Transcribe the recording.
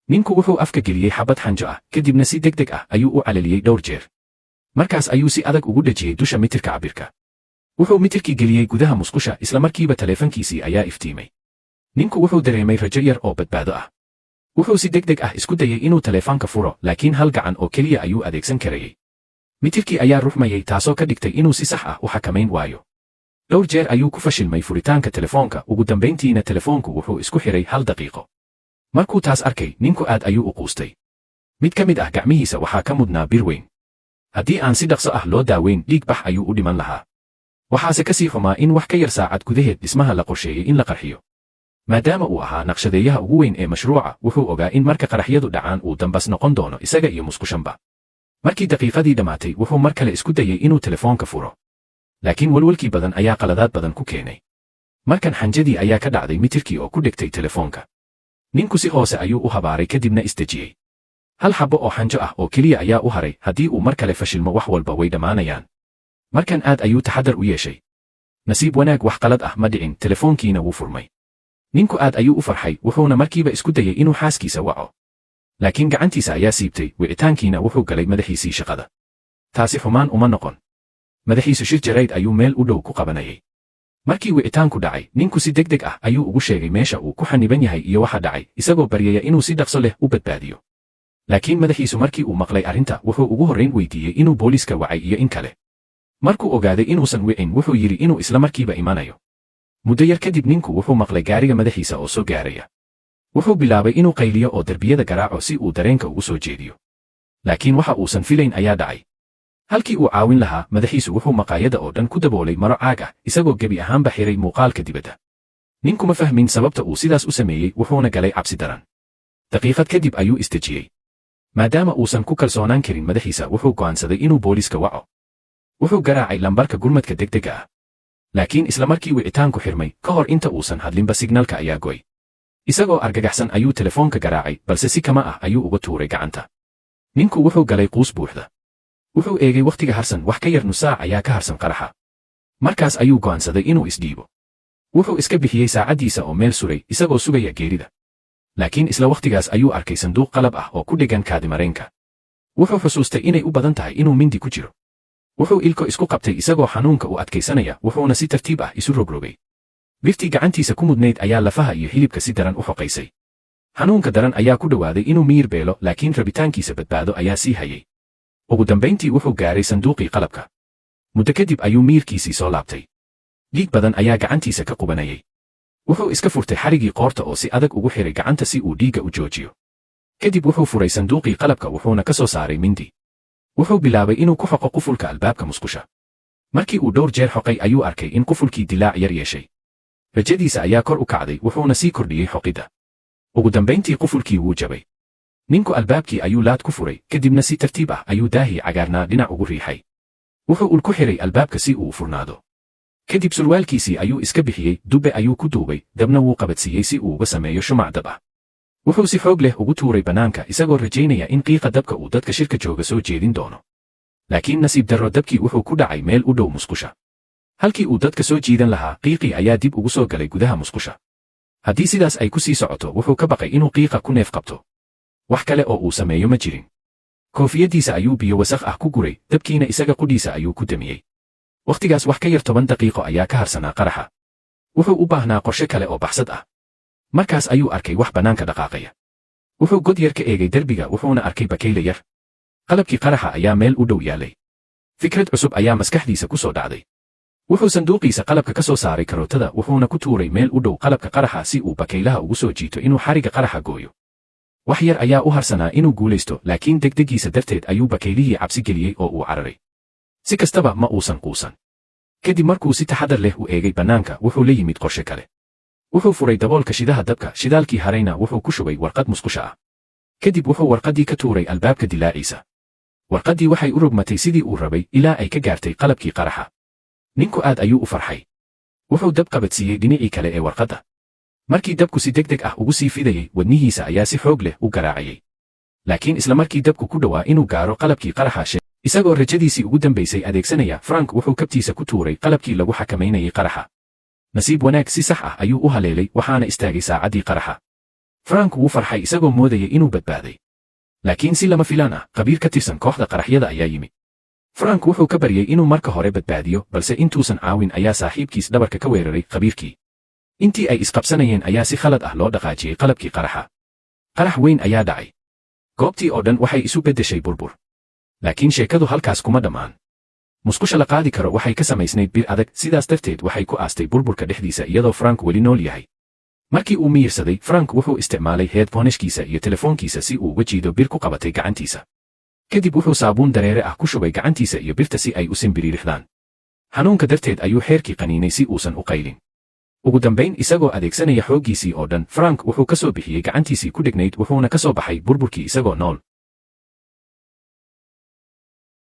Ninku wuxuu afka geliyey xabad xanjo ah, kadibna si degdeg ah ayuu u calaliyey dhowr jeer. Markaas ayuu si adag ugu dhejiyey dusha mitirka cabirka. Wuxuu mitirkii geliyey gudaha musqusha. Isla markiiba taleefankiisii ayaa iftiimay. Ninku wuxuu dareemay rajo yar oo badbaado ah. Wuxuu si degdeg ah isku dayey inuu taleefanka furo, laakiin hal gacan oo keliya ayuu adeegsan karayey. Mitirkii ayaa ruxmayey, taasoo ka dhigtay inuu si sax ah u xakamayn waayo. Dhowr jeer ayuu ku fashilmay furitaanka telefoonka. Ugu dambayntiina telefoonku wuxuu isku xiray hal daqiiqo. Markuu taas arkay, ninku aad ayuu u quustay. Mid ka mid ah gacmihiisa waxaa ka mudnaa bir weyn. Haddii aan si dhaqso ah loo daaweyn, dhiig bax ayuu u dhiman lahaa. Waxaase ka sii xumaa in wax ka yar saacad gudaheed dhismaha la qorsheeyey in la qarxiyo. Maadaama uu ahaa naqshadeeyaha ugu weyn ee mashruuca, wuxuu ogaa in marka qaraxyadu dhacaan uu dambas noqon doono, isaga iyo musqushanba. Markii daqiiqadii dhammaatay, wuxuu mar kale isku dayey inuu telefoonka furo, laakiin walwalkii badan ayaa qaladaad badan ku keenay. Markan xanjadii ayaa ka dhacday mitirkii oo ku dhegtay telefoonka. Ninku si hoose ayuu u habaaray, kadibna isdejiyey. Hal xabbo oo xanjo ah oo keliya ayaa u haray. Haddii uu mar kale fashilmo, wax walba way dhammaanayaan. Markan aad ayuu taxadar u yeeshay. Nasiib wanaag, wax qalad ah ma dhicin, telefoonkiina wuu furmay. Ninku aad ayuu u farxay, wuxuuna markiiba isku dayey inuu xaaskiisa waco, laakiin gacantiisa ayaa siibtay, wicitaankiina wuxuu galay madaxiisii shaqada. Taasi xumaan uma noqon. Madaxiisu shir jarayd ayuu meel u dhow ku qabanayay. Markii wicitaanku dhacay, ninku si degdeg ah ayuu ugu sheegay meesha uu ku xaniban yahay iyo waxa dhacay, isagoo baryaya inuu si dhaqso leh u badbaadiyo. Laakiin madaxiisu markii uu maqlay arrinta, wuxuu ugu horrayn weydiiyey inuu booliiska wacay iyo in kale. Markuu ogaaday inuusan wicin, wuxuu yidhi inuu isla markiiba imanayo. Muddo yar kadib, ninku wuxuu maqlay gaariga madaxiisa oo soo gaaraya. Wuxuu bilaabay inuu qayliyo oo derbiyada garaaco si uu dareenka ugu soo jeediyo, laakiin waxa uusan filayn ayaa dhacay. Halkii uu caawin lahaa, madaxiisu wuxuu maqaayada oo dhan ku daboolay maro caag ah, isagoo gebi ahaanba xiray muuqaalka dibadda. Ninkuma fahmin sababta uu sidaas u sameeyey, wuxuuna galay cabsi daran. Daqiiqad kadib ayuu isdejiyey. Maadaama uusan ku kalsoonaan karin madaxiisa, wuxuu go'aansaday inuu booliiska waco. Wuxuu garaacay lambarka gurmadka degdega ah, laakiin isla markii wicitaanku xirmay, ka hor inta uusan hadlinba, signalka ayaa goy. Isagoo argagaxsan ayuu telefoonka garaacay, balse si kama ah ayuu uga tuuray gacanta. Ninku wuxuu galay quus buuxda. Wuxuu eegay wakhtiga harsan. Wax ka yar nus saac ayaa ka harsan qaraxa. Markaas ayuu go'aansaday inuu isdhiibo. Wuxuu iska bixiyey saacaddiisa oo meel suray, isagoo sugaya geerida. Laakiin isla wakhtigaas ayuu arkay sanduuq qalab ah oo ku dheggan kaadimareenka. Wuxuu xusuustay inay u badan tahay inuu mindi ku jiro. Wuxuu ilko isku qabtay isagoo xanuunka u adkaysanaya, wuxuuna si tartiib ah isu rogrogay. Birtii gacantiisa ku mudnayd ayaa lafaha iyo hilibka si daran u xoqaysay. Xanuunka daran ayaa ku dhowaaday inuu miyir beelo, laakiin rabitaankiisa badbaado ayaa sii hayay. Ugu dambayntii wuxuu gaaray sanduuqii qalabka. Muddo kadib ayuu miyirkiisii soo laabtay. Dhiig badan ayaa gacantiisa ka qubanayay. Wuxuu iska furtay xarigii qoorta oo si adag ugu xiray gacanta si uu dhiigga u joojiyo. Kadib wuxuu furay sanduuqii qalabka, wuxuuna ka soo saaray mindi. Wuxuu bilaabay inuu ku xoqo qufulka albaabka musqusha. Markii uu dhowr jeer xoqay ayuu arkay in qufulkii dilaac yar yeeshay. Rajadiisa ayaa kor u kacday, wuxuuna sii kordhiyey xoqidda. Ugu dambayntii qufulkii wuu jabay. Ninku albaabkii ayuu laad ku furay, kadibna si tartiib ah ayuu daahii cagaarnaa dhinac ugu riixay. Wuxuu ul ku xiray albaabka si uu u furnaado. Kadib surwaalkiisii ayuu iska bixiyey, dubbe ayuu ku duubay, dabna wuu qabadsiiyey si uu uga sameeyo shumac dab ah. Wuxuu si xoog leh ugu tuuray bannaanka, isagoo rajaynaya in qiiqa dabka uu dadka shirka jooga soo jeedin doono. Laakiin nasiib darro, dabkii wuxuu ku dhacay meel u dhow musqusha. Halkii uu dadka soo jiidan lahaa, qiiqii ayaa dib ugu soo galay gudaha musqusha. Haddii sidaas ay ku sii socoto, wuxuu ka baqay inuu qiiqa ku neef qabto. Wax kale oo uu sameeyo ma jirin. Koofiyaddiisa ayuu biyo wasakh ah ku guray, dabkiina isaga qudhiisa ayuu ku damiyey. Wakhtigaas wax ka yar 10 daqiiqo ayaa ka harsanaa qaraxa. Wuxuu u baahnaa qorshe kale oo baxsad ah. Markaas ayuu arkay wax bannaanka dhaqaaqaya. Wuxuu god yar ka eegay derbiga, wuxuuna arkay bakayle yar. Qalabkii qaraxa ayaa meel u dhow yaalay. Fikrad cusub ayaa maskaxdiisa ku soo dhacday. Wuxuu sanduuqiisa qalabka ka soo saaray karootada, wuxuuna ku tuuray meel u dhow qalabka qaraxa si uu bakaylaha ugu soo jiito inuu xariga qaraxa gooyo. Wax yar ayaa u harsanaa inuu guulaysto, laakiin degdegiisa darteed ayuu bakaylihii cabsi geliyey oo uu cararay. Si kastaba, ma uusan quusan. Kadib markuu si taxadar leh u eegay bannaanka, wuxuu la yimid qorshe kale. Wuxuu furay daboolka shidaha dabka, shidaalkii harayna wuxuu ku shubay warqad musqusha ah. Kadib wuxuu warqaddii ka tuuray albaabka dilaaciisa. Warqaddii waxay u rogmatay sidii uu rabay ilaa ay ka gaartay qalabkii qaraxa. Ninku aad ayuu u farxay. Wuxuu dab qabadsiiyey dhinacii kale ee warqadda. Markii dabku si degdeg ah ugu sii fidayey, wadnihiisa ayaa si xoog leh u garaacayay. Laakiin isla markii dabku ku dhowaa inuu gaaro qalabkii qaraxa, isagoo rajadiisii ugu dambaysay adeegsanaya, Frank wuxuu kabtiisa ku tuuray qalabkii lagu xakamaynayay qaraxa. Nasiib wanaag, si sax ah ayuu u haleelay, waxaana istaagay saacaddii qaraxa. Frank wuu farxay, isagoo moodaya inuu badbaaday. Laakiin si lama filaan ah, khabiir ka tirsan kooxda qaraxyada ayaa yimi. Frank wuxuu ka baryey inuu marka hore badbaadiyo, balse intuusan caawin ayaa saaxiibkiis dhabarka ka weeraray khabiirkii. Intii ay isqabsanayeen ayaa si khalad ah loo dhaqaajiyey qalabkii qaraxa. Qarax weyn ayaa dhacay. Goobtii oo dhan waxay isu beddeshay burbur. Laakiin sheekadu halkaas kuma dhammaan. Musqusha la qaadi karo waxay ka samaysnayd bir adag, sidaas darteed waxay ku aastay burburka dhexdiisa iyadoo Frank weli nool yahay. Markii uu miyirsaday, Frank wuxuu isticmaalay headphoneskiisa iyo telefoonkiisa si uu uga jiido bir ku qabatay gacantiisa. Kadib wuxuu saabuun dareere ah ku shubay gacantiisa iyo birta si ay u simbiriirixdaan. Xanuunka darteed ayuu xeerkii qaniinay si uusan u qaylin. Ugu dambayn, isagoo adeegsanaya xooggiisii oo dhan, Frank wuxuu ka soo bixiyey gacantiisii ku dhegnayd, wuxuuna ka soo baxay burburkii isagoo nool.